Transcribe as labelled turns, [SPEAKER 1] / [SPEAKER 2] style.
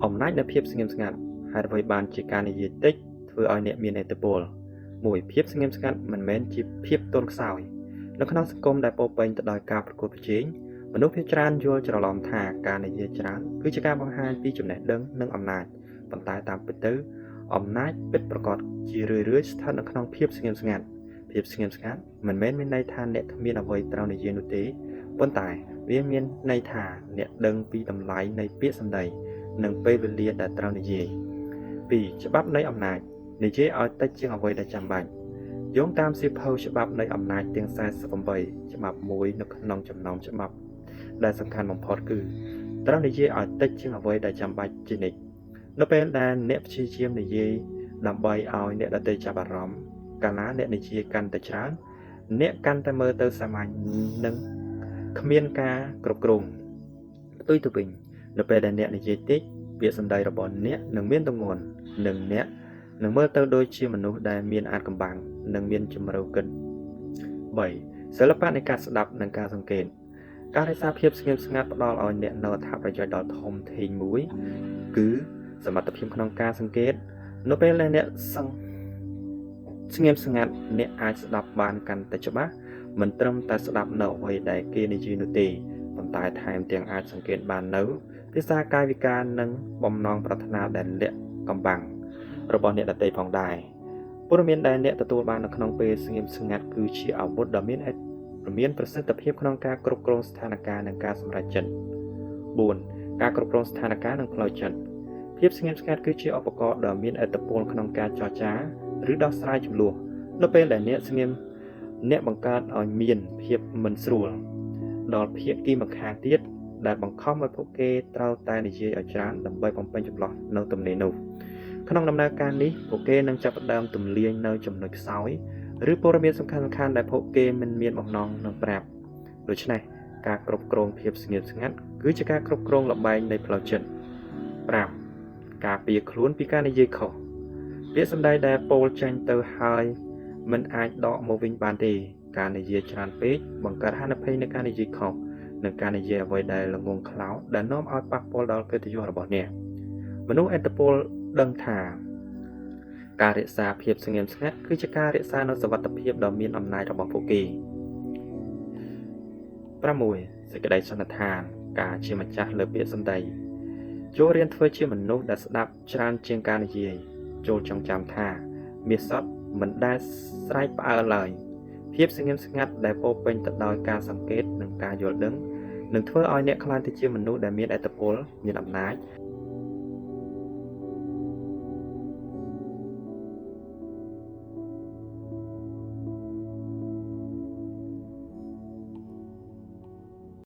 [SPEAKER 1] អំណាចនៃភាពស្ងៀមស្ងាត់ហេតុអ្វីបានជាការនិយាយតិចធ្វើឲ្យអ្នកមានឥទ្ធិពល1ភាពស្ងៀមស្ងាត់មិនមែនជាភាពទន់ខ្សោយនៅក្នុងសង្គមដែលពោរពេញទៅដោយការប្រកួតប្រជែងមនុស្សភាគច្រើនយល់ច្រឡំថាការនិយាយច្រើនគឺជាការបង្ហាញពីចំណេះដឹងនិងអំណាចប៉ុន្តែតាមពិតទៅអំណាចពិតប្រាកដជារឿយៗស្ថិតនៅក្នុងភាពស្ងៀមស្ងាត់ភាពស្ងៀមស្ងាត់មិនមែនមានន័យថាអ្នកគ្មានអ្វីត្រូវនិយាយនោះទេប៉ុន្តែវាមានន័យថាអ្នកដឹងពីតម្លៃនៃពាក្យសម្ដីនិងពេលវេលាដែលត្រូវនិយាយ2ច្បាប់នៃអំណាចនិយាយឲ្យតិចជាងអ្វីដែលចាំបាច់យោងតាមសៀវភៅច្បាប់នៃអំណាចទាំង48ច្បាប់មួយនៅក្នុងចំណោមច្បាប់ដែលសំខាន់បំផុតគឺត្រូវនិយាយឲ្យតិចជាងអ្វីដែលចាំបាច់ជានិច្ចនៅពេលដែលអ្នកព្យាយាមនិយាយដើម្បីឲ្យអ្នកដទៃចាប់អារម្មណ៍កាលណាអ្នកនិយាយកាន់តែច្រើនអ្នកកាន់តែមើលទៅសាមញ្ញនិងគ្មានការគ្រប់គ្រងផ្ទុយទៅវិញនៅពេលដែលអ្នកនិយាយតិចពាក្យសម្ដីរបស់អ្នកនឹងមានទម្ងន់និងអ្នកនឹងមើលទៅដូចជាមនុស្សដែលមានអាថ៌កំបាំងនិងមានជម្រៅគិត3សិល្បៈនៃការស្ដាប់និងការសង្កេតការរក្សាភាពស្ងៀមស្ងាត់ផ្ដល់ឲ្យអ្នកនូវអត្ថប្រយោជន៍ដ៏ធំធេងមួយគឺសមត្ថភាពក្នុងការសង្កេតនៅពេលដែលអ្នកសង្ស្ងៀមស្ងាត់អ្នកអាចស្ដាប់បានកាន់តែច្បាស់មិនត្រឹមតែស្ដាប់នៅអ្វីដែលគេនិយាយនោះទេប៉ុន្តែថែមទាំងអាចសង្កេតបាននូវភាសាកាយវិការនិងបំណងប្រាថ្នាដែលលាក់កំបាំងរបស់អ្នកដទៃផងដែរព័ត៌មានដែលអ្នកទទួលបាននៅក្នុងពេលស្ងៀមស្ងាត់គឺជាអាវុធដ៏មានមានប្រសិទ្ធភាពក្នុងការគ្រប់គ្រងស្ថានភាពនិងការសម្រេចចិត្ត4ការគ្រប់គ្រងស្ថានភាពនិងផ្លូវចិត្តភាពស្ងៀមស្ងាត់គឺជាឧបករណ៍ដ៏មានឥទ្ធិពលក្នុងការចរចាឬដោះស្រាយជម្លោះនៅពេលដែលអ្នកស្ងៀមអ្នកបង្កើតឲ្យមានភាពមិនស្រួលដល់ភាគីម្ខាងទៀតដែលបង្ខំឲ្យពួកគេត្រូវតែនិយាយឲ្យច្រើនដើម្បីបំពេញចម្លោះនៅទំនេរនោះក្នុងដំណើរការនេះពួកគេនឹងចាប់ផ្ដើមទម្លាយនៅចំណុចខ្សោយឬព័ត៌មានសំខាន់ៗដែលពួកគេមិនមានបំណងនឹងប្រាប់ដូច្នេះការគ្រប់គ្រងភាពស្ងៀមស្ងាត់គឺជាការគ្រប់គ្រងល្បែងនៃផ្លូវចិត្ត5ការពារខ្លួនពីការនិយាយខុសពាក្យសម្ដីដែលពោលចេញទៅហើយមិនអាចដកមកវិញបានទេការនិយាយច្រើនពេកបង្កើតហានិភ័យនៃការនិយាយខុសនិងការនិយាយអ្វីដែលល្ងង់ខ្លៅដែលនាំឲ្យប៉ះពាល់ដល់កិត្តិយសរបស់អ្នកមនុស្សឥទ្ធិពលដឹងថាការរក្សាភាពស្ងៀមស្ងាត់គឺជាការរក្សានូវសុវត្ថិភាពដ៏មានអំណាចរបស់ពួកគេ6សេចក្តីសន្និដ្ឋានការជាម្ចាស់លើពាក្យសម្ដីចូលរៀនធ្វើជាមនុស្សដែលស្ដាប់ច្រើនជាងការនិយាយចូលចងចាំថាមាសសុទ្ធមិនដែលស្រែកផ្អើលឡើយភាពស្ងៀមស្ងាត់ដែលពោរពេញទៅដោយការសង្កេតនិងការយល់ដឹងនឹងធ្វើឲ្យអ្នកក្លាយទៅជាមនុស្សដែលមានឥទ្ធិពលមានអំណាច